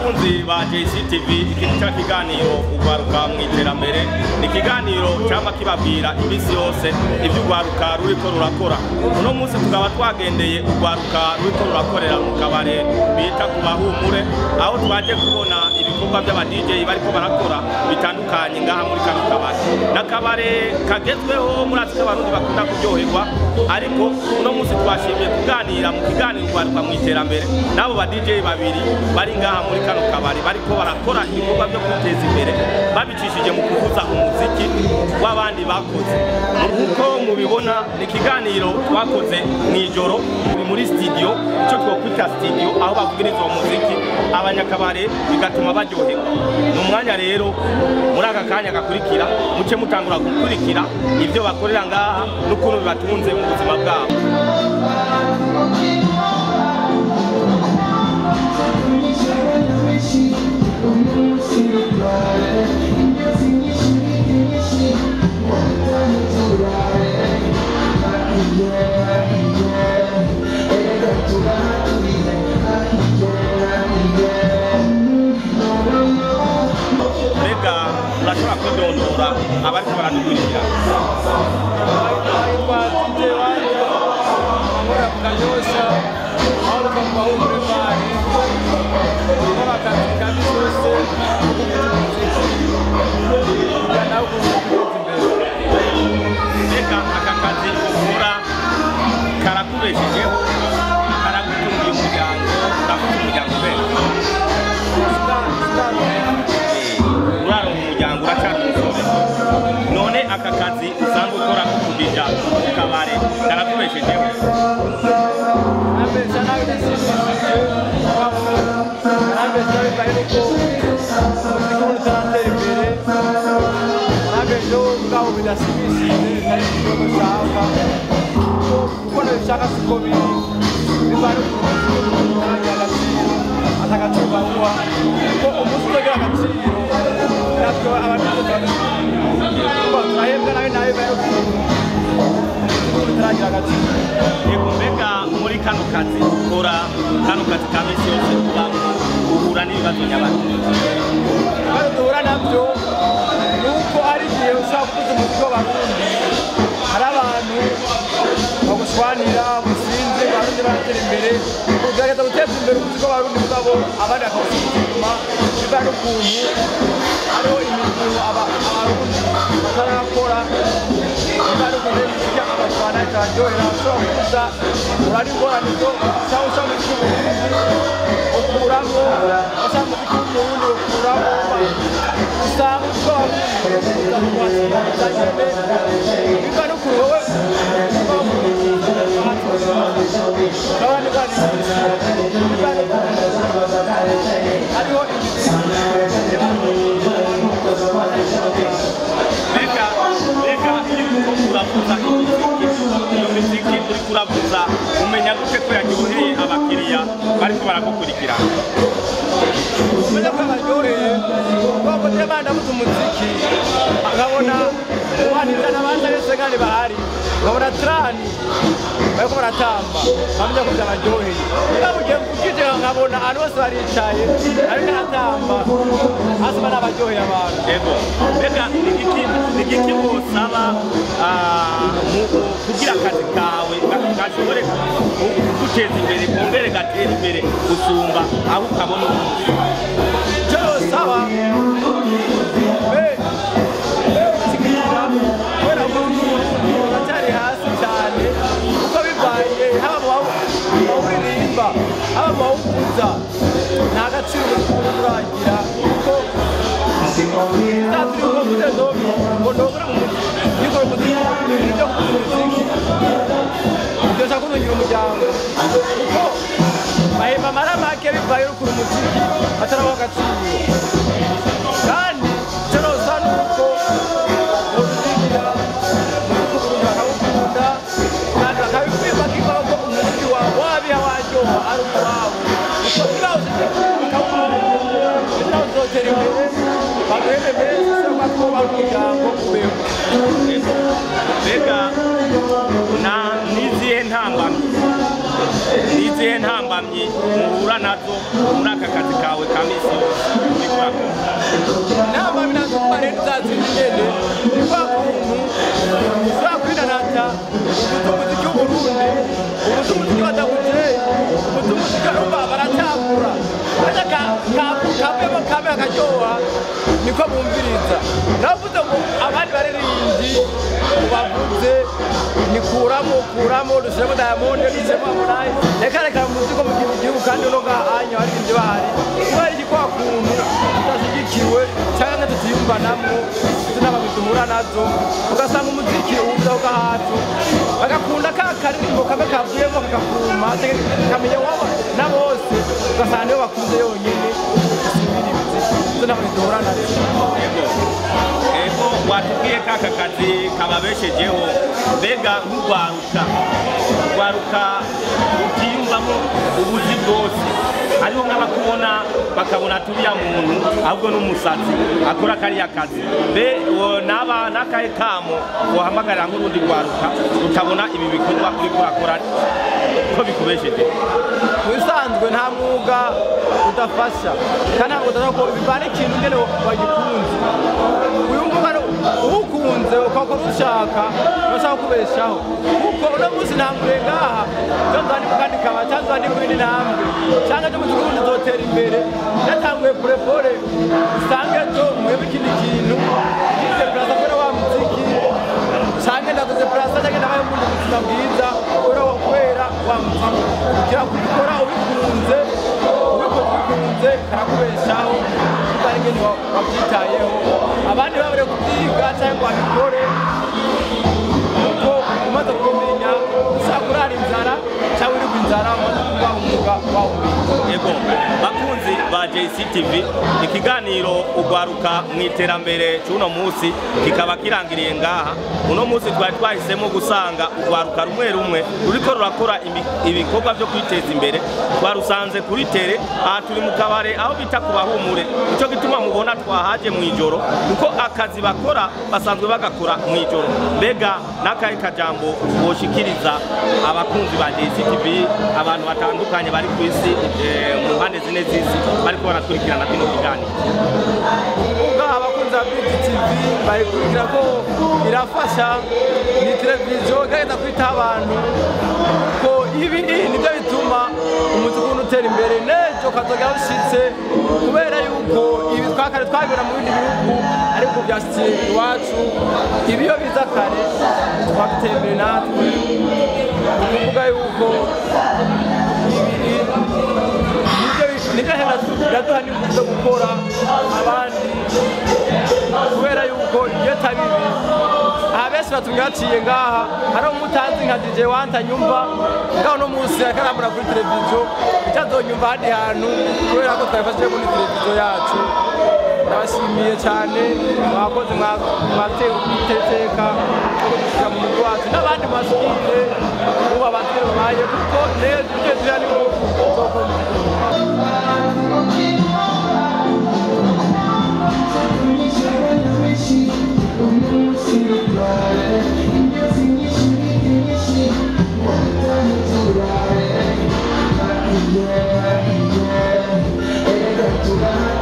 Bakunzi ba JCTV, iki ni cya kiganiro Ugwaruka mu Iterambere. Ni ikiganiro cyama kibabwira iminsi yose ibyo ugwaruka ruriko rurakora. Uno munsi tukaba twagendeye ugwaruka ruriko rurakorera mu kabare bita ku Bahumure, aho twaje kubona ibikorwa by'aba DJ bariko barakora bitandukanye ngaha muri kano kabare. N'akabare kagezweho muri Afrika, Abarundi bakunda kuryoherwa, ariko uno munsi twashimye kuganira mu kiganiro Ugwaruka mu Iterambere n'abo ba DJ babiri bari ngaha muri kano kabari, bariko barakora ibikorwa byo kwiteza imbere babicishije mu kuvuza umuziki w'abandi bakoze. Nkuko mubibona, ni ikiganiro twakoze mw'ijoro muri studio, icyo twokwita studio, aho bavugiriza uwo muziki abanyakabare bigatuma baryoherwa. Ni umwanya rero, muri aka kanya gakurikira muce mutangura gukurikira ibyo bakorera ngaha n'ukuntu bibatunze mu buzima bwabo. Mbega urashobora kwidondora abariko baradukurikira? Naitwa DJ Wanja, nkora ku Kanyosha, aho bita ku Bahumure Bar. Nkora akazi ka misi yose ko kuvuza umuziki kugira nawe ukuntu kwiteza imbere. Mbega aka kazi ukora karakubeshejeho, karagutungiye umuryango, urafite umuryango mbere? Sindaronka. Uraronka umuryango, uracari umusore. None aka kazi usanzwe ukora ko kudija mu kabare karakubeshejeho? Nambesha nawe ndashimishije, nambesha bivaye nuko umuziki ubu utaratera imbere, nambesha mugabo bidashimishije, bitari ku rwego nshaka, kuko nabishaka siko biri, bivaye n'ukuntu umuziki utaragira agaciro, ata gaciro bawuha, kuko umunsi utagira agaciro natwe ababizi turabishimira, turahembwa nawe nawe bivaye n'ukuntu umuziki ubu utaragira agaciro. Yego, mbega muri kano kazi ukora, kano kazi ka misi yose ubamo, uhura n'ibibazo nyabaki? Ibibazo duhura nabyo ni uko ari igihe ushobora kuvuza umuziki w'Abarundi, hari abantu bagushwanira musinze Abarundi baratera imbere, ugerageza guteza imbere umuziki w'Abarundi, mugabo abandi bakawusubiza inyuma bivanye n'ukuntu hariho imirimo Abarundi batarakora, bivanye n'ukuntu imiziki abafana itararyohera. Ushobora kuvuza urari ingorane zo cyangwa ushaka umuziki w'Uburundi ukuramo, ushaka umuziki w'Uburundi ukuramo, usanga umuziki w'Abarundi utakwakira nyene bivanye n'ukuntu wowe urabona ingorane nyinshi bivanye n'ukuntu hariho imiziki. Mbega iyo uriko uravuza imiziki, iyo miziki uriko uravuza umenya gute ko yaryoheye abakiriya bariko baragukurikirana? Umenya ko yabaryoheye kuko niba ndabuze umuziki nkabona uhanizana abandi kandi bahari, nkabona trani bariko baratamba, nkamenya ko byabaryoheye. Niba mugiye mvugije nkabona ahantu hose baricaye ariko aratamba hasi, barabaryoheye abantu. Yego, mbega ni igiki wosaba kugira akazi kawe gashobore kuguteza imbere, kongere gatere imbere gusumba aho ukabona ubu? Icyo nosaba be gushigikira, kubera ko uracyari hasi cyane, kuko bivaye haba mu bawuririmba haba mu bawuvuza nta gaciro umuziki uragira, kuko turi ngo mvuze ngo ndogore mu muziki, nikora umuziki, ibintu byo kuvuza umuziki byose kuntungira umuryango, kuko bahemba amara make bivaye n'ukuntu umuziki batarabaha agaciro. Kandi icyo nosa ni uko bodushigikira umuziki w'Uburundi bakawukunda kandi bakabibwirwa ko umuziki wawe wabiha waryoha ari uwabo, kuko ntibawushigikira bakawukunda nawe uzotera imbere, baduhembe menshi cyangwa twubaka umuryango ubeho. Mbega na n'izihe ntambamyi N'izihe ntambamyi muhura nazo muri aka kazi kawe ka misi yose uriko urakora? Inama binatuma rero uzatsinda ingene ni kwa kuntu ushobora kwinanata ubuze umuziki w'Uburundi, ubuze umuziki wa Dabujeri, ubuze umuziki urumva baracagura kajya kavuyemo kamwe akaryoha niko bumviriza. Navuze ngo abandi baririmbyi bavuze ni kuramo kuramo dushyiremo Diamond, dushyiremo Harmonize, reka reka muziki mu gihugu kandi uno ngahanya abaririmbyi bahari kubera iki kwa kuntu tudashyigikiwe cyangwa tutiyumvanamo n'abantu duhura nazo ugasanga umuziki uza ugahacu bagakunda ka karirimbo kamwe kavuyemo kakakuma kamenya wabo na bose ugasanga niyo bakunze yonyine isubira imiziki izo n'abantu duhura nazo. Ego, ego, watubwiye ko aka kazi kababeshejeho. Mbega nk'urwaruka, urwaruka rutiyumvamo ubuzi bwose, hariho nk'abakubona bakabona turiya muntu ahubwo n'umusazi akora kariya kazi, mbe naba n'akahe kamo wohamagarira nk'urundi rwaruka rutabona ibi bikorwa uriko urakora ko bikubesheje? Mu bisanzwe nta mwuga udafasha kandi ntabwo udashobora ko bivana ikintu nyine wagikunze uyu mwuga uwukunze ukawukora ushaka urashaka kubeshaho kuko uno munsi ntangure ngaha cyangwa ndi mu kandi kaba cyangwa ndi mu yindi ntambwe cyangwa cyo mu gihugu nzotera imbere natanguye purepore usange ejo muhebe ikindi kintu ngize purasa kubera wa muziki canke ndaguze purasa canke ndabaye ubundi buzima bwiza kubera wa muziki kugira kubikora ubikunze ubikoze ubikunze karakubeshaho utari ingene wabyitayeho abandi babure kubyiga canke ngo babikore kuko umaze kubimenya ushobora kurara inzara cyangwa uri inzara umaze kuba umwuga wawumenye. Ego, bakunzi ba JCTV, ikiganiro ugwaruka mu iterambere c'uno munsi kikaba kirangiriye ngaha. Uno munsi twari twahisemo gusanga ugwaruka rumwe rumwe ruriko rurakora ibikorwa vyo kwiteza imbere. Twarusanze kuri tere, aha turi mu kabare aho bita ku Bahumure. Nico gituma mubona twahaje mw'ijoro kuko akazi bakora basanzwe bagakora mw'ijoro. Mbega n'akahe kajambo woshikiriza abakunzi ba JCTV, abantu batandukanye bari ku isi, mu mpande zine z'isi bariko barakurikirana kino kiganiro? Ubwo abakunzi ba BTV bayikurikira ko irafasha, ni televiziyo igerageza kwitaho abantu ko ibi nibyo bituma umuziki ubona utera imbere n'ejo ukazogera ushitse kubera yuko ibi twakare twabibona mu bindi bihugu ariko byashitse iwacu. Ibi iyo biza kare twabitera imbere natwe, ni ukuvuga yuko ibi nibyo biraduha n'ingufu zo gukora abandi kubera yuko iyo tabibi aha benshi batumye baciye ngaha hari umutazi nka DJ Wanta nyumva ngaho no munsi akarambura kuri televiziyo itazonyumva ahandi hantu kubera ko twabifashije muri televiziyo yacu. Ndabashimiye cyane mwakoze mwateteka kugira mu mugwi wacu n'abandi mwashikire ubu abantu babaye kuko neza ibyo turi ni Yeah, yeah, yeah.